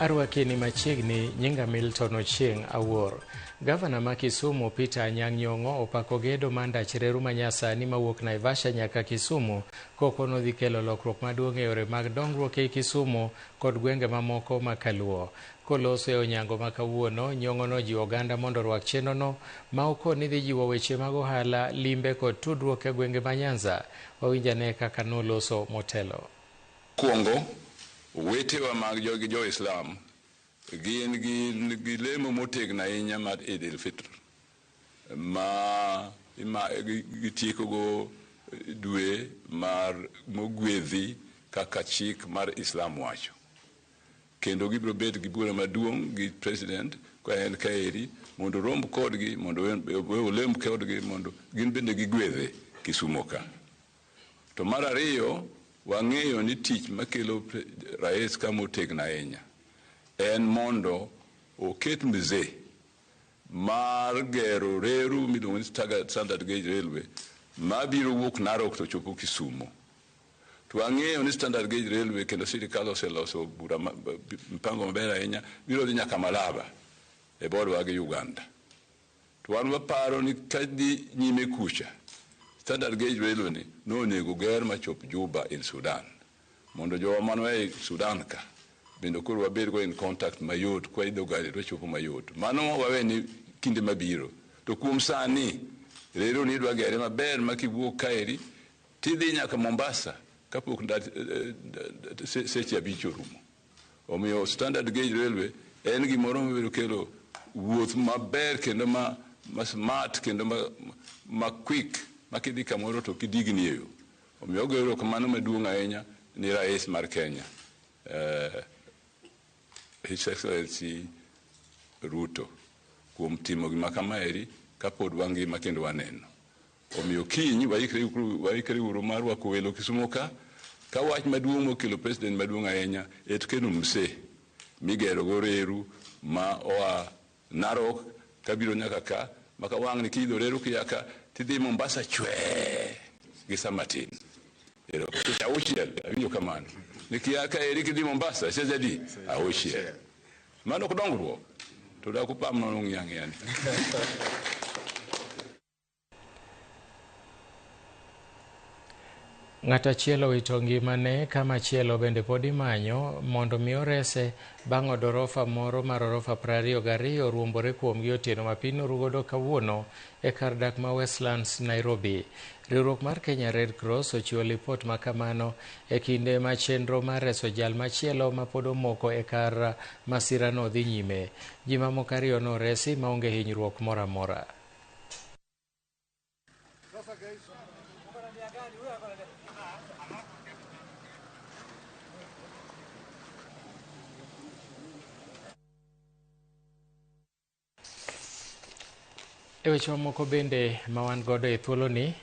Arwaki ni machiegni nyinga Milton Ochieng' Awuor. Gavana ma Kisumu Peter Anyang' Nyong'o opako gedo mar ndach reru manyasani mawuok Naivasha nyaka Kisumu kokono dhi kelo lokruok maduong' e yore mag dongruok ei Kisumu kod gwenge mamoko ma Kaluo. Koloso e onyango ma kawuono, Nyong'o nojiwo oganda mondo orwak chenrono ma okoni dhi jiwo weche mag ohala, limbe kod tudruok e gwenge ma Nyanza. Wawinj ane kaka noloso motelo. Mokwongo, owetewa mag jo gi jo-Islam gin gi lemo motegno ahinya mar Eid el-Fitr ma gitiekogo dwe mar mogwedhi kaka chik mar Islam wacho. Kendo gibiro bet gi bura maduong' gi president ka en kaeri mondo orom kodgi mondo olem kodgi mondo gin bende gigwedhe Kisumo ka. To mar ariyo, wang'eyo ni tich makelo rais ka motegno ahinya en mondo oket mzee mar gero reru miluongo ni Standard Gauge Railway mabiro wuok Narok to chopo Kisumo. To wang'eyo ni Standard Gauge Railway kendo sirikal oseloso bura mpango maber ahinya biro dhi nyaka Malaba e border gi Uganda. To wan waparo ni kadhi nyime kucha, Standard Gauge Railway ni nonego ger machop Juba in Sudan. Mondo jowa mano e Sudan ka bende koro wabed go in contact mayot kwa idho gari to chopo mayot. Mano wawe ni kinde mabiro. To kuom sani, reru ni idwa gere maber ma kiwuok kaeri tidhi nyaka Mombasa kapok seche 5 orumo. Omiyo Standard Gauge Railway en gimoro mabiro kelo wuoth maber kendo ma smart kendo ma quick ma kidhi kamoro to kidigni e yo. Omiyo ogoyo erokamano maduong' ahinya ni rais mar Kenya, His Excellency Ruto, kuom timo gima kamaeri kapod wangima kendo waneno. Omiyo kiny waikre uru mar rwako welo Kisumo ka, ka wach maduong' mokelo president maduong' ahinya et kelo mse migero go reru ma oa Narok kabiro nyaka ka, maka wang' ni kiidho reru kia ka tidhi Mombasa chwe gi saa matin. Ero seche 6 awinjo kamano. Ni kia ka eri kidhi Mombasa seche adi? 6. Mano ok dongruok. To dak upam nono ng'iyo ang'iya ni. Ng'at achiel owito ngimane ka machielo bende pod imanyo mondo mi orese bang' od orofa moro mar orofa 22 ruombore kuomgi otieno ma piny norugodo kawuono e kar dak ma Westlands, Nairobi. Riwruok mar Kenya Red Cross ochiwo lipot ma kamano e kinde ma chenro mar reso jal machielo ma pod omoko e kar masirano dhi nyime. Ji mamoko 2 noresi maonge hinyruok moro amora. E weche mamoko bende ma wan godo e thuoloni,